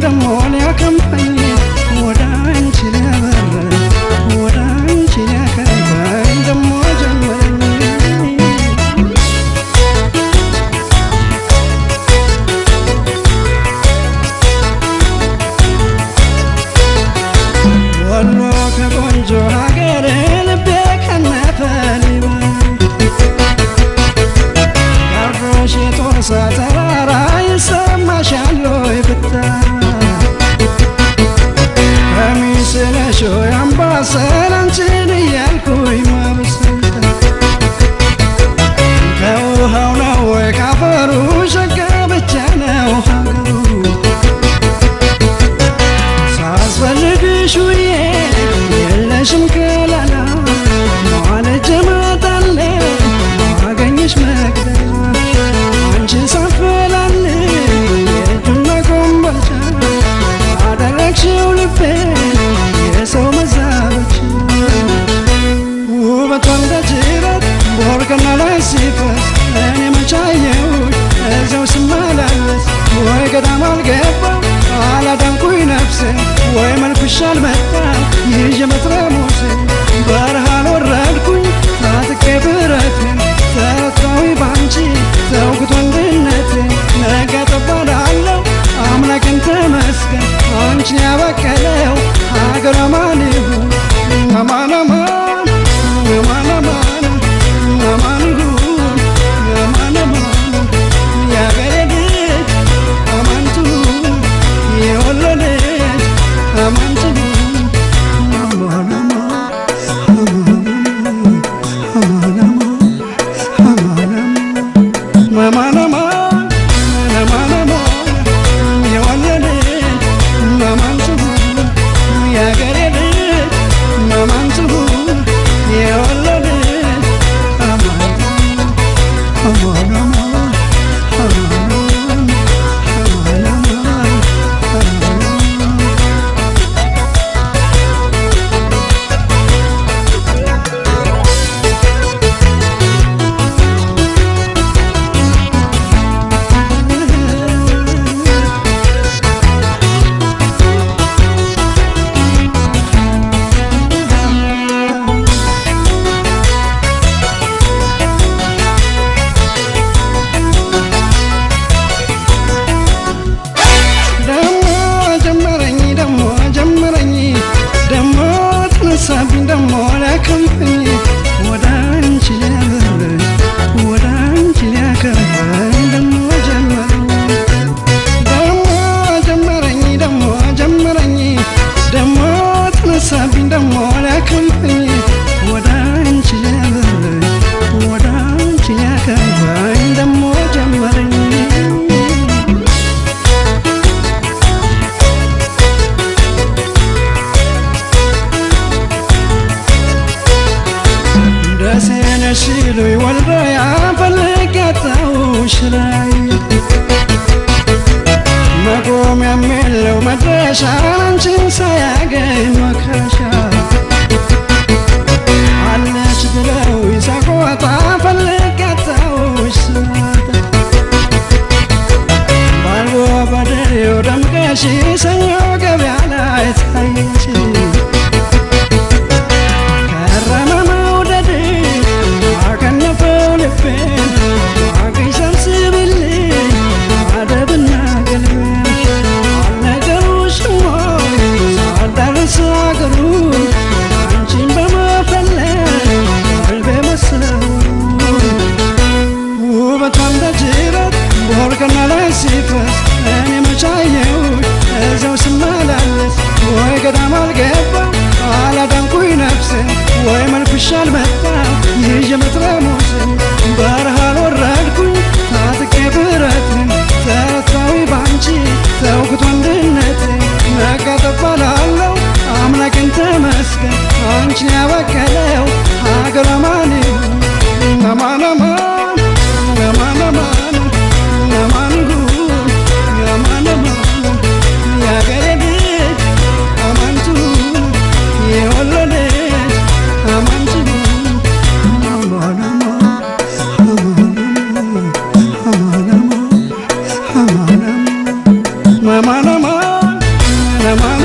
ደሞ ሊያከንፈኝ ወደ አንቺ ሊያበረኝ ወደ አንቺ ሊያከንፈኝ ደሞ ጀመረኝ። ወሎ ከቆንጆ ሀገር ልቤ ከነፈ ሊበር ጋሮሽ የጦሳ ተራራ ይሰማሻል ወይ ብታራ ከሚሴ ነሽ ወይ አምባሰል አንቺን እያልኩኝ ማብሰል ከውሃው ነው ወይ ካፈሩ ሸጋ ብቻ ነው ሀገሩ ሳስፈልግሽ ውዬ የለሽም ከላላ ማለጄ እመጣለሁ ማገኝሽ መቅደላ አንቺን ሳፈላልግ የእጁና ኮምቦልቻ አደረግሽው ልቤን የሰው መዛበቻ። ውበቷ እንደ ጅረት ቦርከና ላይ ሲፈስ እኔ መቻየሁሽ እዚያው ስመላለስ ወይ ገዳም አልገባው አላዳንኩኝ ነፍሴን ወይ መልኩሽ አልመጣ ይዤ መጥረሙሴን በረሃ አልወረድኩኝ ታጥቄ ብረቴን ተረታዊ ባንቺ ተውኩት ወንድነቴን ነገ ጠባላለሁ አምላኬን ተመስገን አንቺን ያበቀለው ሀገር አማን ይሁን። አማን አማን አማን አማን አማን ይሁን አማን አማን የአገሬ ልጅ አማን ትሁን የወሎ ልጅ አማን ትሁን አማን አማን አማን አማን አማን አማን አማን አማን የወሎ ልጅ አማን ትሁን የአገሬ ልጅ አማን ትሁን የወሎ ልጅ አማን አማን አማን አማን አማን አማን። ደሞ ጀመረኝ ደሞ ጀመረኝ ደሞ ተነሳብኝ ደሞ ሊያከንፈኝ ወደ አንቺ ሊያበረኝ ወደ አንቺ ሊያከንፈኝ ደሞ ጀመረኝ። ደሞ ጀመረኝ ደሞ ጀመረኝ ደሞ ተነሳብኝ ደሞ ሊያከንፈኝ ወደ አንቺ ሊያበረኝ ወደ አንቺ ሊያከንፈኝ ደሞ ጀመረኝ። ደሴ ነሽ ሲሉኝ ወልዲያ ፈልጌ አጣሁሽ ላይ መቆሚያም የለው መድረሻ አንቺን ሳያገኝ መካሻ አለሽ ብለው ሰቆጣ ፈልጌ አጣሁሽ ስመጣ ባልቦ በድሬው ደምቀሽ ሰኞ ገበያ ላይ ታየሽ ከረመ መውደድ አከነፈው ልቤን ዋጋሽ ሰብስቢልኝ አደብና ገልቤን አልነገሩሽም ወይ ሳልደርስ አገሩን አንቺን በመፈለግ ቀልቤ መሰወሩን ውበቷ እንደ ጅረት ቦርከና ላይ ሲፈስ እኔ መቻየሁሽ እዚያው ለማ